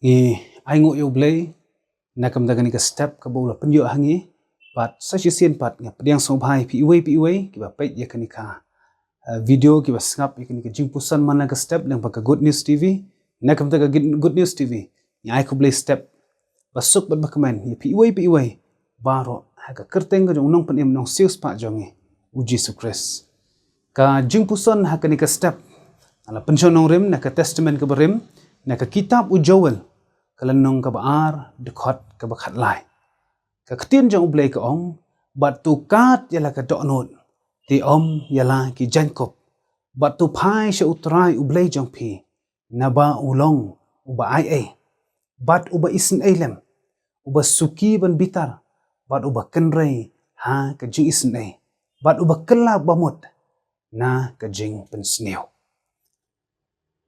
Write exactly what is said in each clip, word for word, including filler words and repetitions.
Ngi ai nguh ïa U Blei na ka bynta kane ka step kaba u la pynïoh ha ngi. Bad sa shisien pat nga pdiang sngewbha ïa phi iwei pa iwei kiba peit ïa kane ka, eh, video, kiba sngap ïa kane ka jingpuson man la ka step lyngba ka Good News T V. Na ka bynta ka Good News T V ngi ai khublei step ba suk bad ba kmen ïa phi iwei pa iwei baroh ha ka kyrteng ka jong u Nongpynim Nongsiewspah jong ngi, U Jisu Khrist. Ka jingpuson ha kane ka step nga la pynshong nongrim na ka Testament kaba rim, na ka kitab U Joel, ka lynnong kaba ar, dkhot kaba khatlai. Ka ktien jong U Blei ka ong: Bad to kad ïa la ka dohnud, te ym ïa la ki jaiñkup. Bad to phai sha U Trai U Blei jong phi, naba u long uba aiei bad uba isynei lem, uba suki ban bitar bad uba kynrei ha ka jingisynei, bad uba kylla bamut na ka jingpynsniew.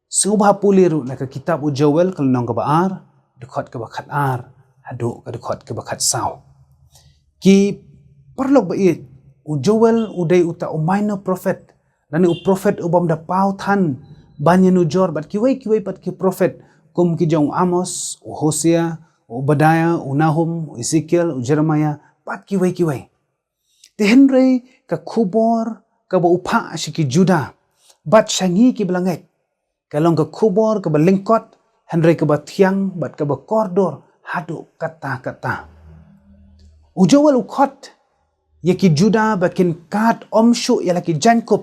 Sngewbha pule ruh na ka kitab U Joel ka lynnong kaba ar, dkhot kaba khatar haduh ka dkhot kaba khatsaw. Ki paralok ba ïeit, U Joel u dei uta u minor prophet, lane u prophet u bym da paw than ban ïanujor bad kiwei kiwei pat ki prophet, kum ki jong u Amos, u Hosea, u Obadiah, u Nahum, u Ezekiel, u Jeremiah, bad kiwei kiwei. Te hynrei ka khubor kaba u phah sha ki Juda bad sha ngi kiba la ngeit, ka long ka khubor kaba lyngkot, hynrei kaba thiang bad kaba kordor haduh katta katta. U Joel u khot ïa ki Juda ba kin kad ym shuh ïa la ki jaiñkup.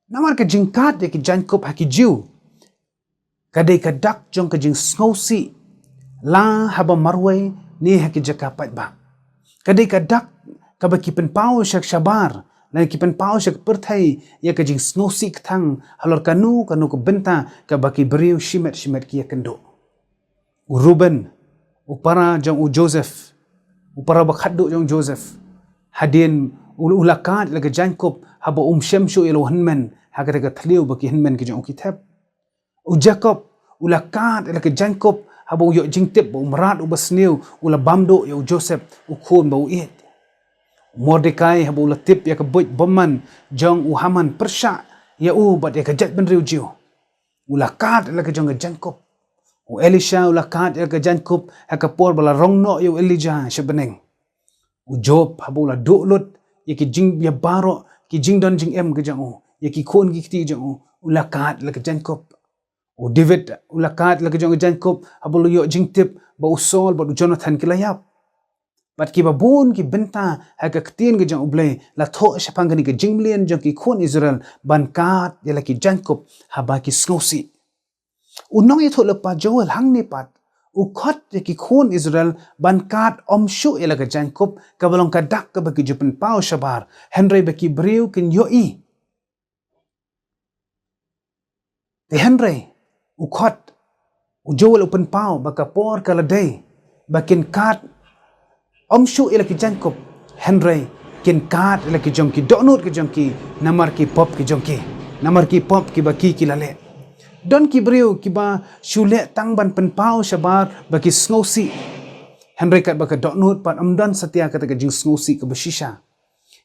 Namar ka jingkad ïa ki jaiñkup ha ki Jiw ka dei ka dak jong ka jingsngewsih, la haba marwei ne ha ki jaka paidbah. Ka dei ka dak kaba ki pynpaw sha shabar, lane ki pynpaw sha ka pyrthei ïa ka jingsngewsih kthang halor kano kano ka bynta kaba ki briew shimet shimet ki ïakynduh. U Reuben, u para jong u Joseph, u para ba khatduh jong u Joseph, hadien u, u la kad ïa la ka jaiñkup haba um shem shuh ïa la u hynmen ha kata ka thliew ba ki hynmen ki jong u ki thep. U Jakob u la kad ïa la ka jaiñkup haba u ïoh jingtip ba u mrad uba sniew u la bam duh ïa u Joseph, u khun ba u ïeit. U Mordekai haba u la tip ïa ka buit bymman jong u Haman pyrshah ïa u bad ïa ka jaitbynriew Jiw, u la kad ïa la ka jong ka jaiñkup. U Elisha u la kad ïa la ka jaiñkup ha ka por ba la rong noh ïa u Elijah sha bneng. U Job haba u la duh lut ïa ki jingïa baroh ki jingdon jingem ka jong u, ïa ki khun ki kti jong u, u la kad ïa la ka jaiñkup. U David u la kad ïa la ka jong ka jaiñkup haba u la ïoh jingtip ba u Saul bad u Jonathan ki la ïap. Bad kiba bun ki bynta ha ka ktien ka jong U Blei la thoh shaphang kane ka jingmlien jong ki khun Israel ban kad ïa la ki jaiñkup haba ki sngewsih. U nongïathuhlypa Joel hangne pat u khot ïa ki khun Israel ban kad ym shuh ïa la ka jaiñkup kaba long ka dak kaba ki ju pynpaw shabar, hynrei ba ki briew kin ïohi. Te hynrei u khot, u Joel u pynpaw ba ka por ka la dei ba kin kad ym shuh ïa la ki jaiñkup, hynrei kin kad ïa la ki jong ki dohnud ki jong ki, namar ki pop ki jong ki, namar ki pop kiba ki ki la leh. Don ki briew kiba shu leh tang ban pynpaw shabar ba ki sngewsih, hynrei katba ka dohnud pat ym don satia kata ka jingsngewsih kaba shisha.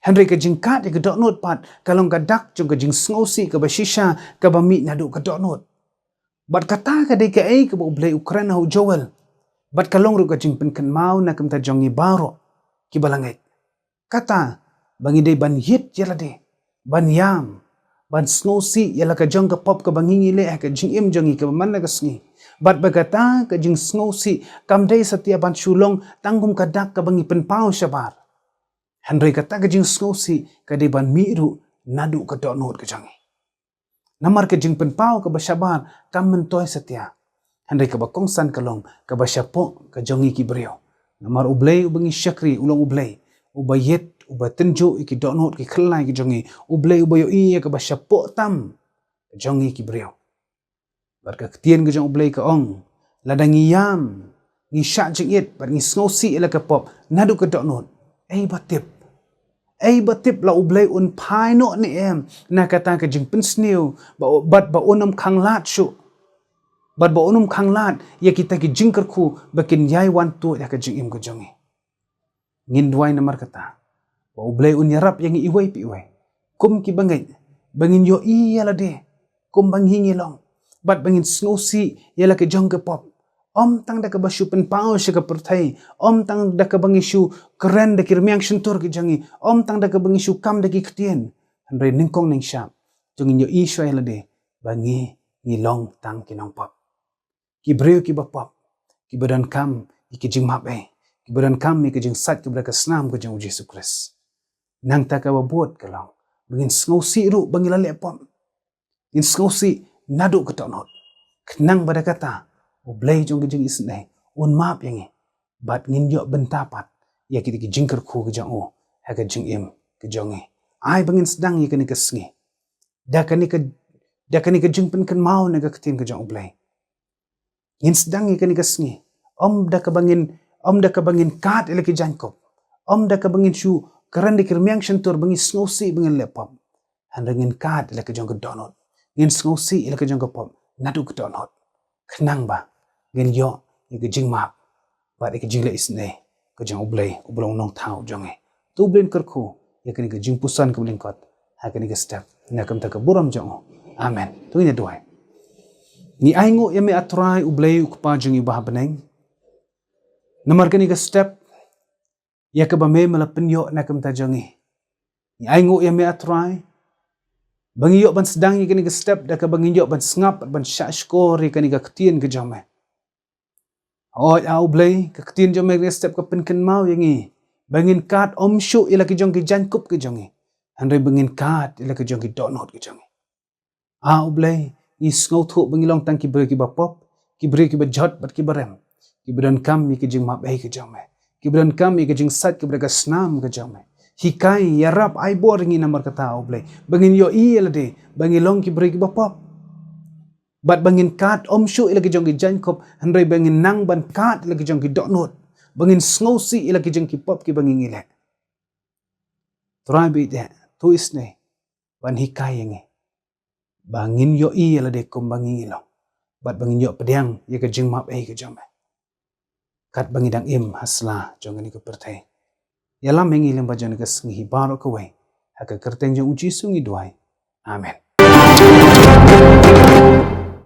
Hynrei ka jingkad ïa ka dohnud pat ka long ka dak jong ka jingsngewsih kaba shisha kaba mih naduh ka dohnud. Bad kata ka dei kaei kaba U Blei u kren ha u Joel. Bad ka long ruh ka jingpynkynmaw na ka bynta jong ngi baroh kiba la ngeit. Kata ba ngi dei ban ïit ïa lade, ban ïam, ban sngewsih ïa la ka jong ka pop kaba ngi ngi leh ha ka jingim jong ngi kaba man la ka sngi. Bad ba kata ka jingsngewsih kam dei satia ban shu long tang kum ka dak kaba ngi pynpaw shabar. Hynrei kata ka jingsngewsih ka dei ban mih ruh naduh ka dohnud ka jong ngi. Namar ka jingpynpaw kaba shabar kam myntoi satia. Hynrei kaba kongsan ka long kaba shapoh ka jong ngi ki briew. Namar U Blei uba ngi shakri u long U Blei uba ïit, uba tynjuh ïa ki dohnud ki khyllai ki jong ngi, U Blei uba ïohi ïa kaba shapoh tam ka jong ngi ki briew. Bad ka ktien ka jong U Blei ka ong, lada ngi ïam, ngi shah jingit bad ngi sngewsih ïa la ka pop naduh ka dohnud, ei ba tip, ei ba tip la U Blei un phai noh ne em na kata ka jingpynsniew, ba, bad ba un ym khanglad shuh, bad ba un ym khanglad ïa kita ki jingkyrkhu ba kin ïai wan tuh ïa ka jingim ka jong ngi. Ngin duwai namar kata ba U Blei un ïarap ïa ngi iwei pa iwei kum kiba ngeit, ba ngin ïohi ïa lade kum ba ngi ngi long, bad ba ngin sngewsih ïa la ka jong ka pop, Ym tang da kaba shu pynpaw sha ka pyrthei, ym tang da kaba ngi shu kren da ki rmiang shyntur ki jong ngi, ym tang da kaba ngi shu kam da ki ktien. Hynrei nyngkong nyngshap, to ngin ïohi shuwa ïa lade ba ngi, ngi long tang ki nongpop. Ki briew kiba pop, kiba donkam ïa ki jingmap ei, kiba donkam ïa ki jingsait kiba da ka snam ka jong U Jisu Khrist. Nangta kaba bud ka long ba ngin sngewsih ruh ba ngi la leh pop. Ngin sngewsih naduh ka dohnud. Khnang ba da kata U Blei jong ka jingisynei un map ïa ngi. Bad ngin ïoh bynta pat ïa kita ki jingkyrkhu ka jong u ha ka jingim ka jong ngi. Ai ba ngin sdang ïa kane ka sngi da kane ka, da kane ka jingpynkynmaw na ka ktien ka jong U Blei. Ngin sdang ïa kane ka sngi ym da kaba ngin, ym da kaba ngin kad ïa la ki jaiñkup, ym da kaba ngin shu kren da ki rmiang shyntur ba ngi sngewsih ba ngin leh pop. Hynrei ngin kad ïa la ka jong ka dohnud, ngin sngewsih ïa la ka jong ka pop naduh ka dohnud, khnang ba ngin ïoh ïa ka jingmap bad ïa ka jingleh isynei ka jong U Blei, U Blei u Nongthaw jong ngi. To U Blei un kyrkhu ïa kane ka jingpuson kaba lyngkot ha kane ka step, na ka bynta ka burom jong u. Amen. To ngin ïa duwai. Ngi ainguh ïa me, A Trai U Blei, U Kpa jong ngi uba ha bneng, namar kane ka step ïa kaba me me la pynïoh na ka bynta jong ngi. Ngi ainguh ïa me, A Trai, ba ngi ïoh ban sdang ïa kane ka step da kaba ngi ïoh ban sngap, ban shahshkor ïa kane ka ktien ka jong me. Hooid, A U Blei, ka ktien jong me ha kane ka step ka pynkynmaw ïa ngi ba ngin kad ym shuh ïa la ki jong ki jaiñkup ki jong ngi, hynrei ba ngin kad ïa la ki jong ki dohnud ki jong ngi. A U Blei, ngi sngewthuh ba ngi long tang ki briew kiba pop, ki briew kiba jot bad kiba rem, kiba donkam ïa ki jingmap ei ki jong me, kiba donkam ïa ki jingsait kiba da ka snam ka jong me. Hikai, ïarap, ai bor ïa ngi namar kata, A U Blei, ba ngin ïohi ïa lade ba ngi long ki briew kiba pop, bad ba ngin kad ym shuh ïa la ki jong ki jaiñkup, hynrei ba ngin nang ban kad ïa la ki jong ki dohnud, ba ngin sngewsih ïa la ki jong ki pop kiba ngi ngi leh. Trai baieit, to isynei ban hikai ïa ngi ba ngin ïohi ïa lade kumba ngi ngi long, bad ba ngin ïoh pdiang ïa ka jingmap ei ka jong me katba ngi dang im ha sla jong kane ka pyrthei. Ïalam ïa ngi lyngba jong kane ka sngi hi baroh kawei, ha ka kyrteng jong U Jisu ngi duwai. Amen.